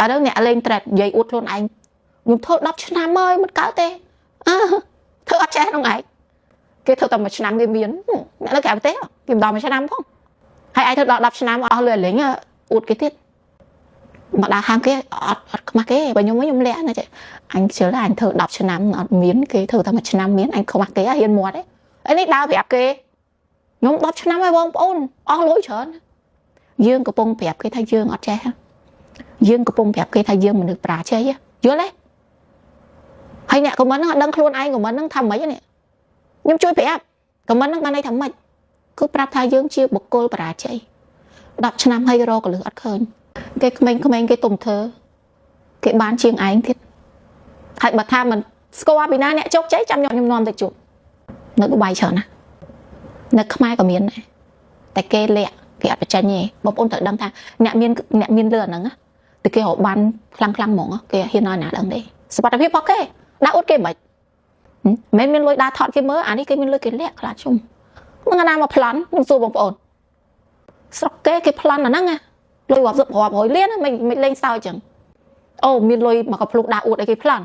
ឥឡូវអ្នកលេង trade និយាយអួតខ្លួនឯងខ្ញុំធ្វើ10ឆ្នាំហើយមិនកើតទេអើធ្វើអត់ចេះក្នុងឯងគេធ្វើតែមួយឆ្នាំគេមានអ្នកនៅក្រៅប្រទេសគេមិនដល់មួយឆ្នាំផងហើយឯងធ្វើដល់10ឆ្នាំអស់លុយលេងអួតគេទៀតមកដើរហាមគេអត់អត់ខ្មាស់គេបើខ្ញុំខ្ញុំលាក់ណាចេះអញជឿថាអញធ្វើ10ឆ្នាំអត់មានគេធ្វើតែមួយឆ្នាំមានអញខ្មាស់គេហ៊ានមាត់ទេអីនេះដើរប្រាប់គេខ្ញុំ10ឆ្នាំហើយបងប្អូនអស់លុយច្រើនយើងកំពុងប្រាប់គេថាយើងអត់ចេះយើងកំពុងប្រាប់គេថាយើងមនុស្សប្រាជ័យយល់ទេហើយអ្នក comment ហ្នឹងអត់ដឹងខ្លួនឯង comment ហ្នឹងថាម៉េចនេះខ្ញុំជួយប្រាប់ comment ហ្នឹងបានន័យថាម៉េចគឺប្រាប់ថាយើងជាបុគ្គលបរាជ័យ10ឆ្នាំហើយរកកលឹះអត់ឃើញគេក្មេងៗគេទុំធ្វើគេបានជាងឯងទៀតហើយបើថាមិនស្គាល់ពីណាអ្នកជោគជ័យចាំខ្ញុំនាំទៅជួបនៅឌូបៃច្រើនណានៅខ្មែរក៏មានដែរតែគេលាក់គេអត់បញ្ចេញទេបងប្អូនត្រូវដឹងថាអ្នកមានអ្នកមានលឿនហ្នឹងតែគេរកបានខ្លាំងខ្លាំងហ្មងគេហ៊ានឲ្យណាដឹងទេសុខភាពរបស់គេដាក់អ៊ុតគេមិនមិនមានលុយដើរថតគេមើលអានេះគេមានលុយគេលាក់ខ្លាចជុំហ្នឹងណាមកប្លន់ខ្ញុំសួរបងប្អូនស្រុកគេគេប្លន់អាហ្នឹងណាលុយរាប់សិបរាប់រយលានមិនមិនលេងសើចចឹងអូមានលុយមកកភ្លុកដើរអួតអីគេប្លន់